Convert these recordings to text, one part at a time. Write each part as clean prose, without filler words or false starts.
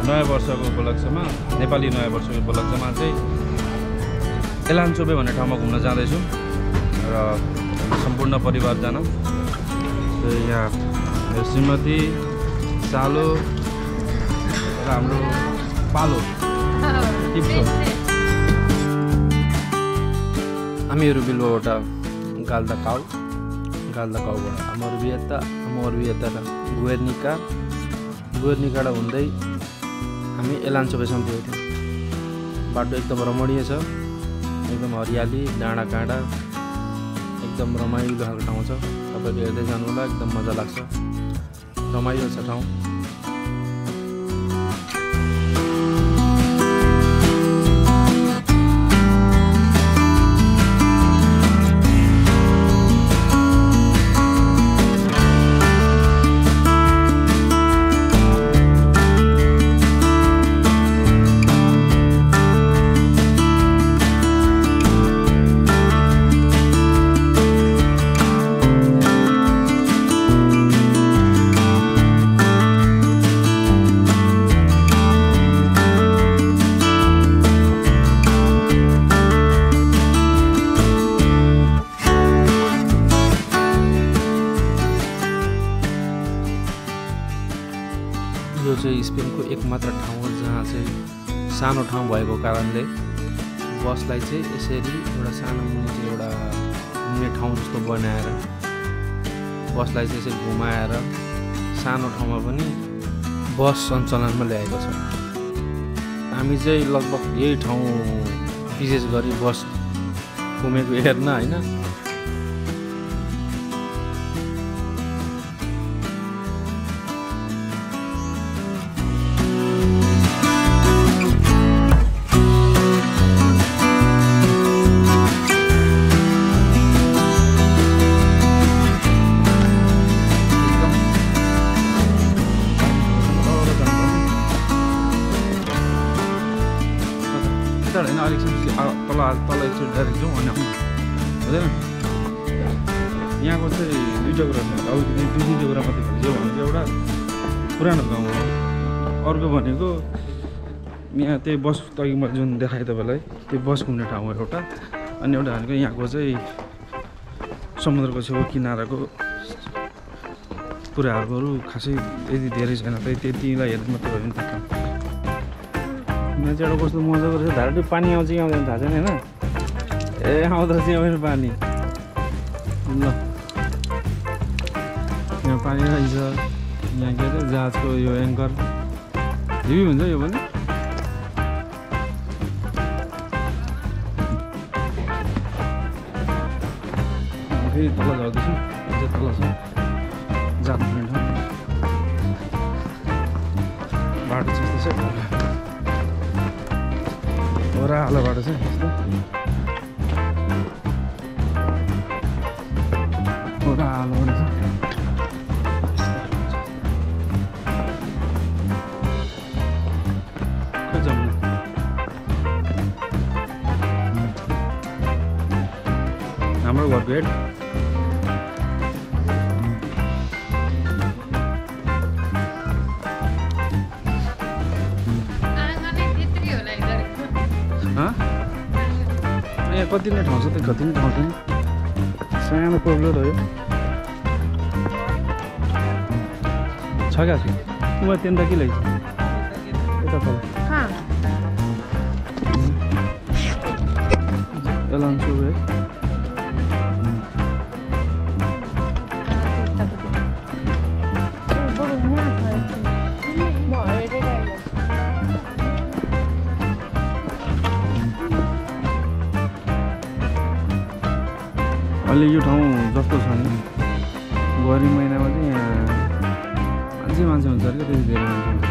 नयाँ वर्षको उपलक्ष्यमा नेपाली नयाँ वर्षको उपलक्ष्यमा चाहिँ एलानचोबे भन्ने ठाउँमा घुम्न जाँदैछु र सम्पूर्ण परिवार जान। यहाँ मेरो श्रीमती सालो र हाम्रो पालो टिप्सो हामीहरू बिलबाट गाल्दाकाउबाट अमरवियता गुर्निकाडा हुँदै हामी एलानचोबेसम्म पुगेको थियौँ। बाटो एकदम रमणीय छ, एकदम हरियाली, डाँडा काँडा, एकदम रमाइलो खालको ठाउँ छ। तपाईँले हेर्दै जानु होला, एकदम मजा लाग्छ, रमाइलो छ ठाउँ। यो चाहिँ स्पेनको एकमात्र ठाउँ हो जहाँ चाहिँ सानो ठाउँ भएको कारणले बसलाई चाहिँ यसरी एउटा सानो मुनि चाहिँ एउटा घुम्ने ठाउँ जस्तो बनाएर बसलाई चाहिँ यसरी घुमाएर सानो ठाउँमा पनि बस सञ्चालनमा ल्याएको छ। हामी चाहिँ लगभग यही ठाउँ विशेष गरी बस घुमेको हेर्न होइन। होइन अलिक तल एकचोटि डाइरेक्ट जाउँ अनि हुँदैन। यहाँको चाहिँ दुईवटा कुरा छ, अलिकति दुई तिनवटा कुरा मात्रै भनिदियो भने चाहिँ एउटा पुरानो गाउँ हो, अर्को भनेको यहाँ त्यही बस अघि मैले जुन देखाएँ तपाईँलाई त्यो बस घुम्ने ठाउँ हो एउटा, अनि एउटा भनेको यहाँको चाहिँ समुद्रको छेउ किनाराको कुराहरू खासै यति धेरै छैन, त्यतिलाई हेर्नु मात्रै भयो नि त। यहाँ चाहिँ एउटा कस्तो मजाको रहेछ, धाराले पानी आउँछ कि आउँदैन थाहा छैन होइन। ए आउँदो रहेछ यहाँ पनि पानी, ल यहाँ पानी रहेछ। यहाँ के अरे जहाजको यो एङ्कर हेभी हुन्छ यो पनि। फेरि तल झर्दैछु, अझै तल छ जानुपर्ने ठाउँ। बाटो चाहिँ यस्तो छ, ओह्रालो बाटो छ यस्तो, ओह्रालो बाटो छ। खै जाउँ हाम्रो घरको हेड यहाँ कति नै ठाउँ छ, त्यो कति नै ठाउँ छैन, सानो प्रब्लम रह्यो छ क्या छु म त्यहाँ के ल्याइछु यता तल एलानचोबे अहिले यो ठाउँ जस्तो छ नि गर्मी महिनामा चाहिँ यहाँ मान्छे हुन्छ अरे क्या, त्यति धेरै मान्छे हुन्छ।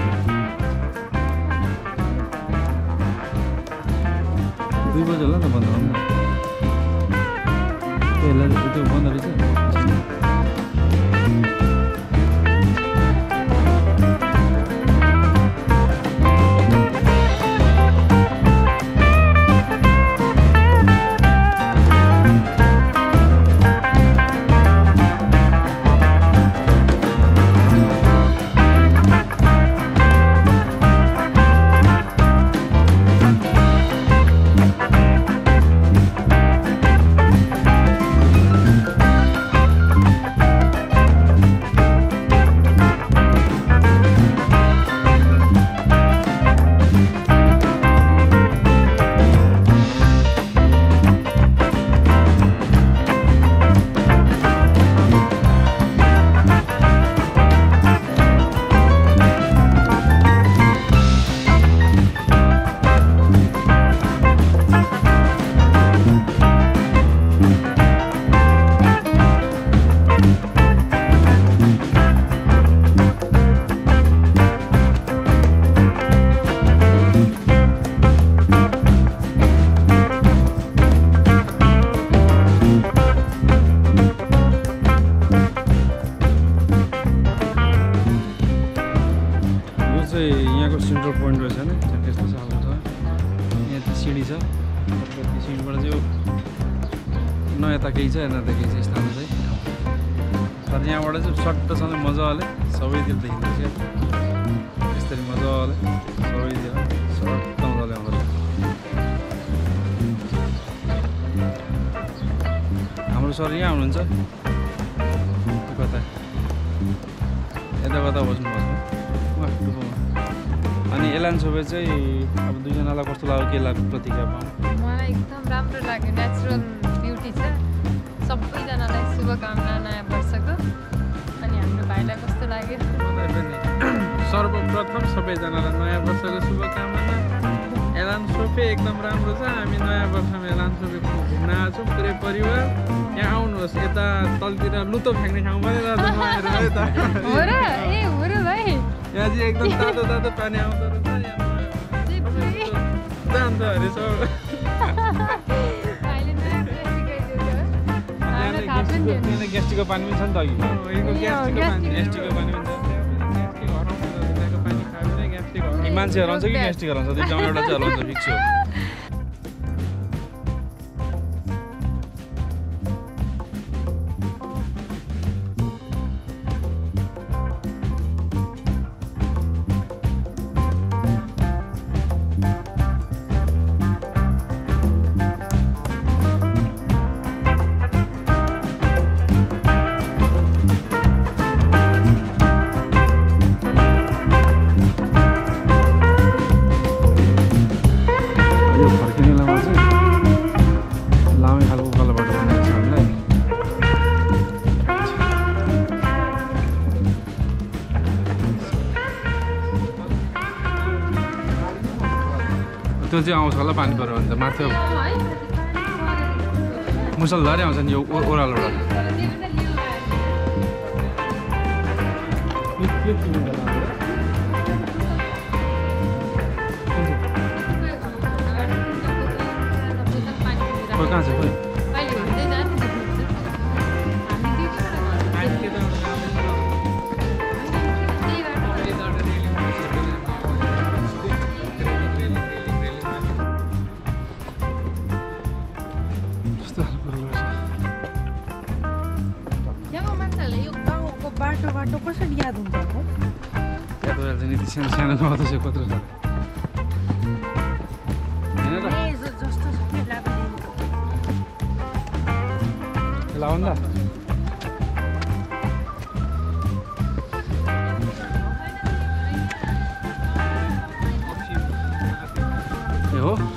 2 बजी होला नि त बन्द गर्नु, त्यो बन्द रहेछ। सिँढी छ त्यो सिँढीबाट चाहिँ यो न यता केही छ यता केही छ स्थान चाहिँ तर यहाँबाट चाहिँ सट्टसँगै मजाले सबैतिर देखिन्छ क्या यसरी मजाले सबैतिर सट्ट मजाले आउँदो रहेछ हाम्रो सर यहाँ हुनुहुन्छ कता यता कता बस्नुपर्छ अनि एलान सोबे चाहिँ अब दुईजनालाई कस्तो लाग्यो के लाग्यो प्रतिक्रिया पाऊँ मलाई एकदम राम्रो लाग्यो नेचुरल ब्युटी छ सबैजनालाई शुभकामना नयाँ वर्षको अनि हाम्रो भाइलाई कस्तो लाग्यो सर्वप्रथम सबैजनालाई नयाँ वर्षको शुभकामना एलान सोफे एकदम राम्रो छ हामी नयाँ वर्षमा एलान सोफे घुम्न आएको छौँ पुरै परिवार यहाँ आउनुहोस् यता तलतिर लुतो फ्याँक्ने ठाउँ पनि हो र ए हो र भाइ यहाँ चाहिँ एकदम तातो तातो पानी आउँदो रहेछ जान्छ अरे सब ग्यास्ट्रिकको पानी पनि छ नि त अघि ग्यास्ट्रिकको पानी पनि छ मान्छे हराउँछ कि ग्यास्ट्रिक हराउँछ त्यो एउटा चाहिँ हराउँछ फिक्स हो त्यो चाहिँ आउँछ होला पानी पऱ्यो भने त माथि मुसलधारै आउँछ नि यो ओह्रालोबाट कहाँ छ खोइ बाटो कसरी याद हुन्छ याद भइहाल्छ नि सानो सानो नहुँदो छ कत्रो छ होइन र लाउनु त ए हो